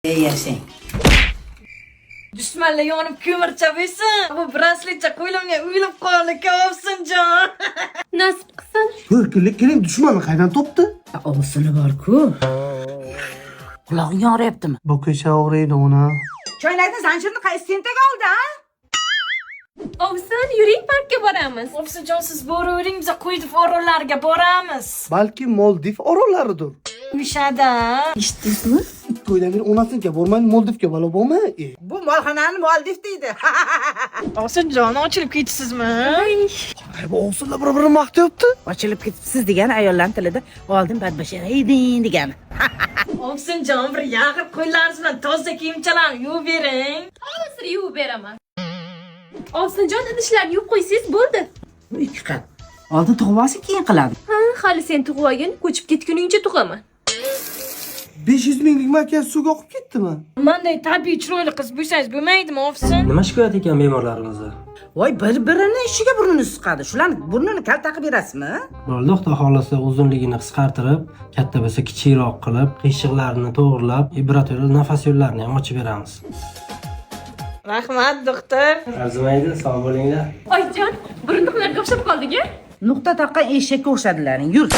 Ey, yashang. Dushmanlar yonib ko'mircha bo'lsin. Bu brasletcha qo'limga uyilib qoldi, ovsinjon. Nasib qilsin. Ko'rkinlik keling, dushmanni qaydan topdi? Ovsini bor-ku. Qulog'ing og'riyaptimi? Bu ko'cha og'riydi ona. Choynakni zanjirini qaysi tentak oldi, a? Ovsin, yuring, parkka boramiz. Ovsinjon, siz boravering, biz Qo'ydiv orollariga boramiz. Balki Moldiv orollaridir. O'shada. Eshitdingizmi? 2 oydan beri onasinikiga bormaydi, Moldivga balo bormi? E, Bu molxonani Moldiv deydi. Ovsinjon, ochilib ketibsizmi? Ay, bu ovsinlar bir-birini maqtayapti. Ochilib ketibsiz degani ayollarning tilida oldin badbashara eding degani. Ovsinjon, bir yag'ir qo'llaringiz bilan toza kiyimchalarni yuvib bering. Hozir yuvib beraman. Ovsinjon, idishlarni yuvib qo'ysangiz bo'ldi. Bu ikki qat. Oldin tug'ib olsin, keyin qiladi. Ha, hali sen tug'ib olgin, ko'chib ketguningcha tug'aman. 500 minglik makiyaj suvga oqib ketdimi? Manday tabiiy chiroyli qiz bo'lsangiz bo'lmaydimi, ovsin? Nima shikoyat ekan bemorlarimizda? Voy, bir-birini ishiga burnini suqadi. Shularni burnini kalta qilib berasizmi? Bo'ldi, xudo xohlasa uzunligini qisqartirib, katta bo'lsa kichikroq qilib, qiyshiqlarini to'g'rilab, birato'la nafas yo'llarini ham ochib beramiz. Rahmat, doktor. Arzimaydi, sog' bo'linglar. Oyijon, burundiqlarga o'xshab qoldik-a? Nuqta taqqan eshakka o'xshadilaring. Yur.